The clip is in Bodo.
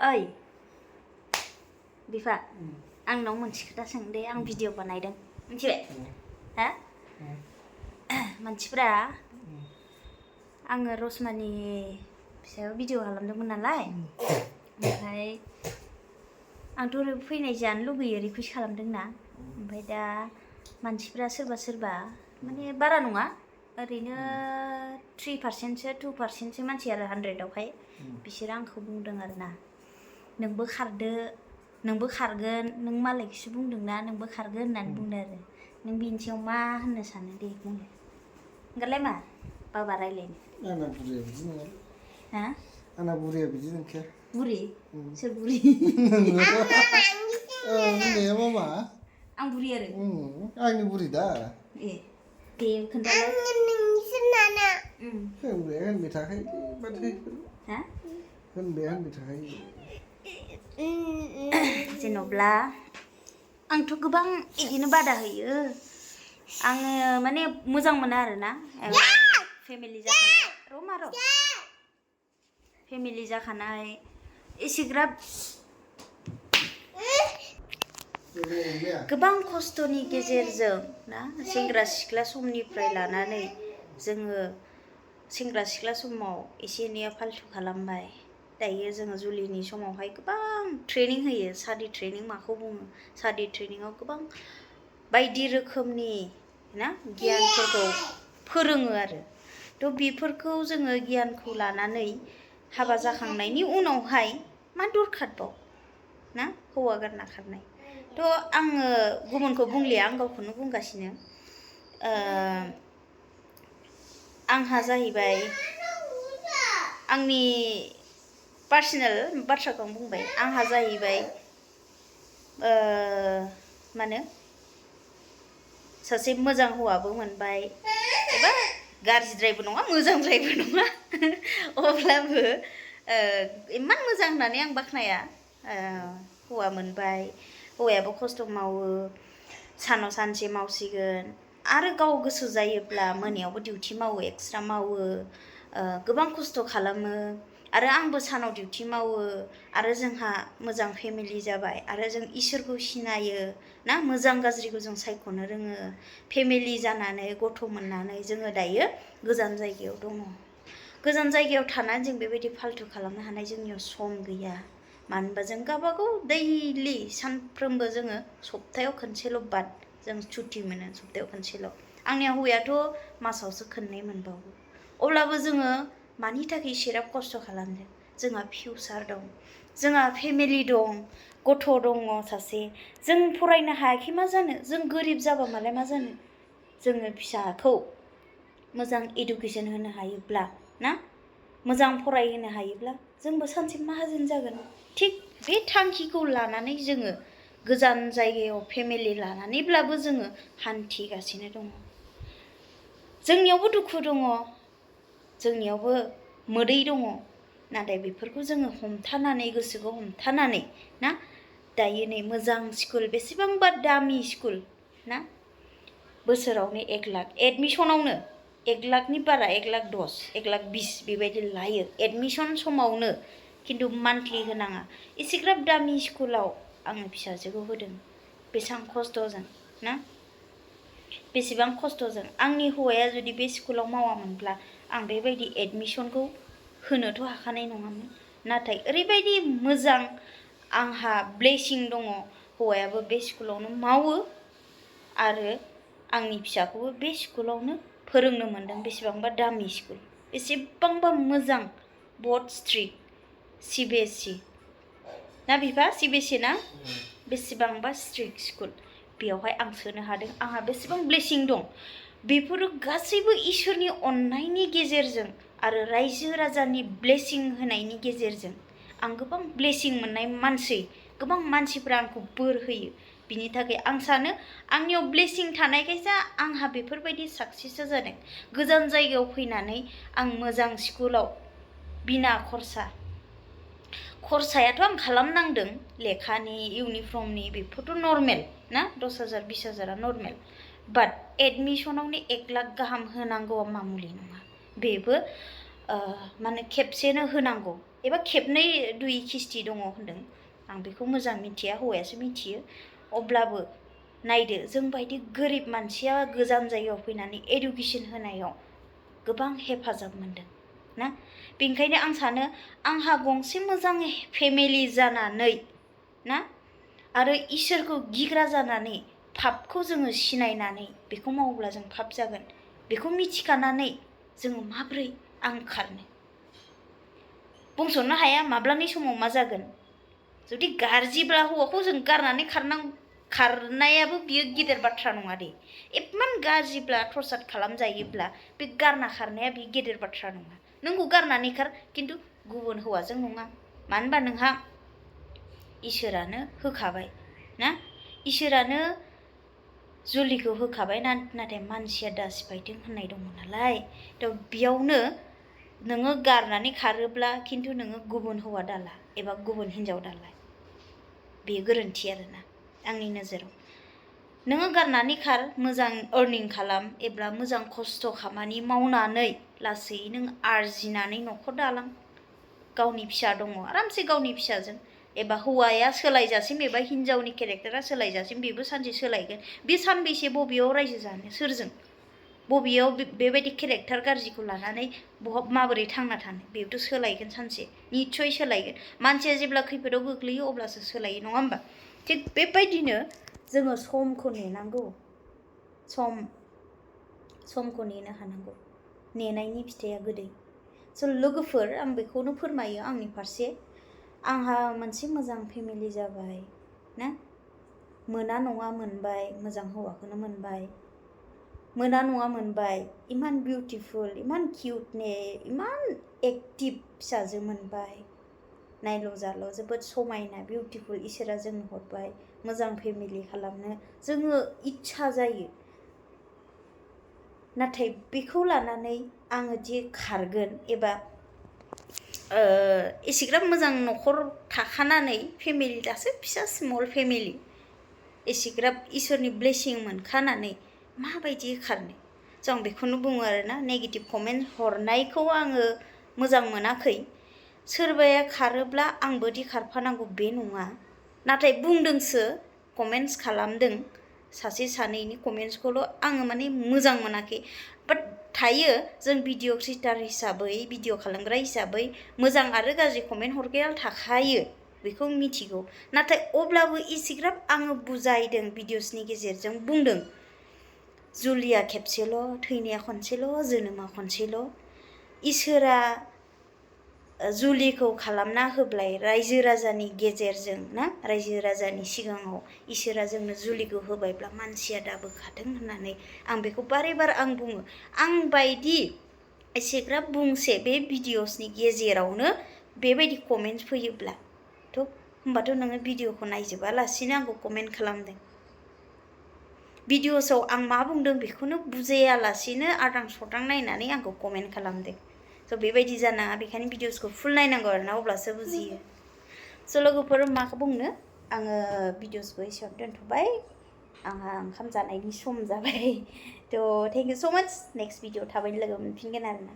ओइ बिफा आंनाव मोनसे खोथा सों दे आं भिडिअ बानायदों मिथिबाय हा मानसिफ्रा आङो रसमानि फिसायाव भिडिअ खालामदोंमोन नालाय ओमफ्राय आंथ' फैनाय जानो लुगैयो रिकुवेस्ट खालामदोंना ओमफ्राय दा मानसिफ्रा सोरबा माने बारा नङा ओरैनो 3%सो 2%सो मानसि आरो 100आवहाय बिसोर आंखौ बुंदों आरोना नोंबो खारदो नोंबो खारगोन नों मालायखौसो बुंदोंना नोंबो खारगोन होननानै बुंदों आरो नों बिनि सायाव मा होननो सानो दे बुंनो ओंखारलाय मा बाबा रायलायनो आंना बुरिया बिदि नङा हा आंना बुरिया बिदि नंखाया बुरि सोर बुरि बुंनाया मामा आं बुरि आरो आंनि बुरि दा ए दे खोन्थालाय होनबाय थाखायो माथो हा होनबाय थाखायो जेन'ब्ला आंथ' गोबां इदिनो बादा होयो आङो माने मोजां मोना आरोना फेमिलि जाखानाय फेमिलि जाखानाय एसेग्राब गोबां खस्थ'नि गेजेरजों ना सेंग्रा सिख्ला समनिफ्राय लानानै जोङो सेंग्रा सिख्ला समाव एसे एनैया फाल्थु खालामबाय दायो जोङो जुलिनि समावहाय गोबां ट्रेनिं होयो साडि ट्रेनिं माखौ बुङो साडि ट्रेनिंआव गोबां बायदि रोखोमनि ना गियानफोरखौ फोरोङो आरो थ' बेफोरखौ जोङो गियानखौ लानानै हाबा जाखांनायनि उनावहाय मा दरखारबाव ना हौवा गारना खारनाय थ' आङो गुबुनखौ बुंलिया आं गावखौनो बुंगासिनो आंहा जाहैबाय आंनि पार्सनेल बाथ्राखौ आं बुंबाय आंहा जाहैबाय मा होनो सासे मोजां हौवाबो मोनबाय एबा गाज्रिद्रायबो नङा मोजांद्रायबो नङा अब्लाबो इमान मोजां होननानै आं बाख्नाया हौवा मोनबाय हौवायाबो खस्थ' मावो सानाव सानसे मावसिगोन आरो गाव गोसो जायोब्ला मोनायावबो डिउटि मावो एक्सट्रा मावो गोबां खस्थ' खालामो आरो आंबो सानाव डिउटि मावो आरो जोंहा मोजां फेमिलि जाबाय आरो जों इसोरखौ सिनायो ना मोजां गाज्रिखौ जों सायख'नो रोङो फेमिलि जानानै गथ' मोननानै जोङो दायो गोजान जायगायाव दङ गोजान जायगायाव थानानै जों बेबायदि फाल्थु खालामनो हानाय जोंनियाव सम गैया मानो होनबा जों गावबागाव दैलि सानफ्रोमबो जोङो सप्तायाव खनसेल' बाद जों सुटि मोनो सप्तायाव खनसेल' आंनि हौवायाथ' मासावसो खननै मोनबावो अब्लाबो जोङो मानि थाखाय एसेग्राब खस्थ' खालामदों जोंहा फिउचार दं जोंहा फेमिलि दं गथ' दङ सासे जों फरायनो हायाखै मा जानो जों गोरिब जाबा मालाय मा जानो जोङो फिसाखौ मोजां इडुकेसन होनो हायोब्ला ना मोजां फरायहोनो हायोब्ला जोंबो सानसे माहाजोन जागोन थिग बे थांखिखौ लानानै जोङो गोजान जायगायाव फेमिलि लानानैब्लाबो जोङो हान्थिगासिनो दङ जोंनियावबो दुखु दङ जोंनियावबो मोदै दङ नाथाय बेफोरखौ जोङो हमथानानै गोसोखौ हमथानानै ना दायो नै मोजां स्कुल बेसेबांबा दामि स्कुल ना बोसोरावनो 1 लाख एडमिसनावनो 1 लाखनि बारा 1,10,000 1,20,000 बेबायदि लायो एडमिसन समावनो खिन्थु मान्थलि होनाङा एसेग्राब दामि स्कुलाव आङो फिसाजोखौ होदों बेसेबां खस्थ'जों ना बेसेबां खस्थ'जों आंनि हौवाया जुदि बे स्कुलाव मावामोनब्ला आं बेबायदि एडमिसनखौ होनोथ' हाखानाय नङामोन नाथाय ओरैबायदि मोजां आंहा ब्लेसिं दङ हौवायाबो बे स्कुलावनो मावो आरो आंनि फिसाखौबो बे स्कुलावनो फोरोंनो मोनदों बेसेबांबा दामि स्कुल बेसेबांबा मोजां बहुत स्ट्रिक्ट CBSE ना बिफा CBSE ना बेसेबांबा स्ट्रिक्ट स्कुल बेयावहाय आं सोनो हादों आंहा बेसेबां ब्लेसिं दं बेफोरो गासैबो इसोरनि अननायनि गेजेरजों आरो रायजो राजानि ब्लेसिं होनायनि गेजेरजों आं गोबां ब्लेसिं मोननाय मानसि गोबां मानसिफ्रा आंखौ बोर होयो बिनि थाखाय आं सानो आंनियाव ब्लेसिं थानायखायसो आंहा बेफोरबायदि साक्सेस जादों गोजान जायगायाव फैनानै आं मोजां स्कुलाव बिना खरसायाथ' आं खालामनांदों लेखानि इउनिफर्मनि बेफोरथ' नर्मेल ना 10,000 20,000 नर्मेल बाट एडमिसनावनो 1 लाख गाहाम होनांगौआ मामुलि नङा बेबो माने खेबसेनो होनांगौ एबा खेबनै दुइ किस्ति दङ होनदों आं बेखौ मोजां मिथिया हौवायासो मिथियो अब्लाबो नायदो जों बायदि गोरिब मानसिया गोजान जायगायाव फैनानै एडुकेसन होनायाव गोबां हेफाजाब मोनदों ना बेनिखायनो आं सानो आंहा गंसे मोजां फेमिलि जानानै ना आरो इसोरखौ गिग्रा जानानै पापखौ जोङो सिनायनानै बेखौ मावोब्ला जों पाप जागोन बेखौ मिथिखानानै जोङो माब्रै आं खारनो बुंस'नो हाया माब्लानि समाव मा जागोन जुदि गाज्रिब्ला हौवाखौ जों गारनानै खारनायाबो बियो गिदिर बाथ्रा नङा दे एमान गाज्रिब्ला टर्चार खालामजायोब्ला बे गारना खारनाया बे गिदिर बाथ्रा नङा नोंखौ गारनानै खार खिन्थु गुबुन हौवाजों नङा मानो होनबा नोंहा इसोरानो होखाबाय ना इसोरानो जुलिखौ होखाबाय नाथाय मानसिया दासिबायदों होननाय दङ नालाय थ' बेयावनो नोङो गारनानै खारोब्ला खिन्थु नोङो गुबुन हौवा दाला एबा गुबुन हिन्जाव दाला बेयो गोरोन्थि आरोना आंनि नोजोराव नोङो गारनानै खार मोजां अर्निं खालाम एबा मोजां खस्थ' खामानि मावनानै लासै नों आरजिनानै न'खर दालां गावनि फिसा दङ आरामसे गावनि फिसाजों एबा हौवाया सोलायजासिम एबा हिन्जावनि केरेक्टारा सोलायजासिम बेबो सानसे सोलायगोन बे सानबेसे बबेयाव रायजो जानो सोरजों बबेयाव बेबायदि केरेक्टार गाज्रिखौ लानानै माबोरै थांना थानो बेबोथ' सोलायगोन सानसे निस्सय सोलायगोन मानसिया जेब्ला खैफोदाव गोग्लैयो अब्लासो सोलायो नङा होमबा थिग बेबायदिनो जोङो समखौ नेनांगौ समखौ नेनो हानांगौ नेनायनि फिथाइया गोदै स' लोगोफोर आं बेखौनो फोरमायो आंनि फारसे आंहा मोनसे मोजां फेमिलि जाबाय ना मोना नङा मोनबाय मोजां हौवाखौनो मोनबाय मोना नङा मोनबाय इमान बिउटिफुल इमान किउटने इमान एक्टिभ फिसाजो मोनबाय नायल' जाल' जोबोद समायना बिउटिफुल इसोरा जोंनो हरबाय मोजां फेमिलि खालामनो जोङो इच्छा जायो नाथाय बेखौ लानानै आङो दि खारगोन एबा एसेग्राब मोजां न'खर थाखानानै फेमिलि दासो फिसा स्मल फेमिलि एसेग्राब इसोरनि ब्लेसिं मोनखानानै माबायदि खारनो जों बेखौनो बुङो आरोना नेगेटिभ कमेन्ट हरनायखौ आङो मोजां मोनाखै सोरबाया खारोब्ला आंबोदि खारफानांगौ बे नङा नाथाय बुंदोंसो कमेन्ट्स खालामदों सासे सानैनि कमेन्ट्सखौल' आङो माने मोजां मोनाखै बाट थायो जों भिडिअ क्रिएटर हिसाबै भिडिअ खालामग्रा हिसाबै मोजां आरो गाज्रि कमेन्ट हरग्राया थाखायो बेखौ मिथिगौ नाथाय अब्लाबो एसेग्राब आङो बुजायदों भिडिअसनि गेजेरजों बुंदों जुलिया खेबसेल' थैनाया खनसेल' जोनोमा खनसेल' इसोरा जुलिखौ खालामना होब्लाय रायजो राजानि गेजेरजों ना रायजो राजानि सिगाङाव इसोरा जोंनो जुलिखौ होबायब्ला मानसिया दाबोखाथों होननानै आं बेखौ बारे बार आं बुङो आं बायदि एसेग्राब बुंसे बे भिडिअसनि गेजेरावनो बेबायदि कमेन्ट फैयोब्ला थ' होमबाथ' नोङो भिडिअखौ नायजोबालासिनो आंखौ कमेन्ट खालामदों भिडिअसआव आं मा बुंदों बेखौनो बुजायालासिनो आदां सदां नायनानै आंखौ कमेन्ट खालामदों स' बेबायदि जानाङा बेखायनो भिडिअसखौ फुल नायनांगौ आरोना अब्लासो बुजियो स' लोगोफोर माखौ बुंनो आङो भिडिअसखौ एसेयावनो दोनथ'बाय आंहा ओंखाम जानायनि सम जाबाय थ' थेंक इउ स' माच नेक्स्ट भिडिअ थाबैनो लोगो मोनफिनगोन आरोना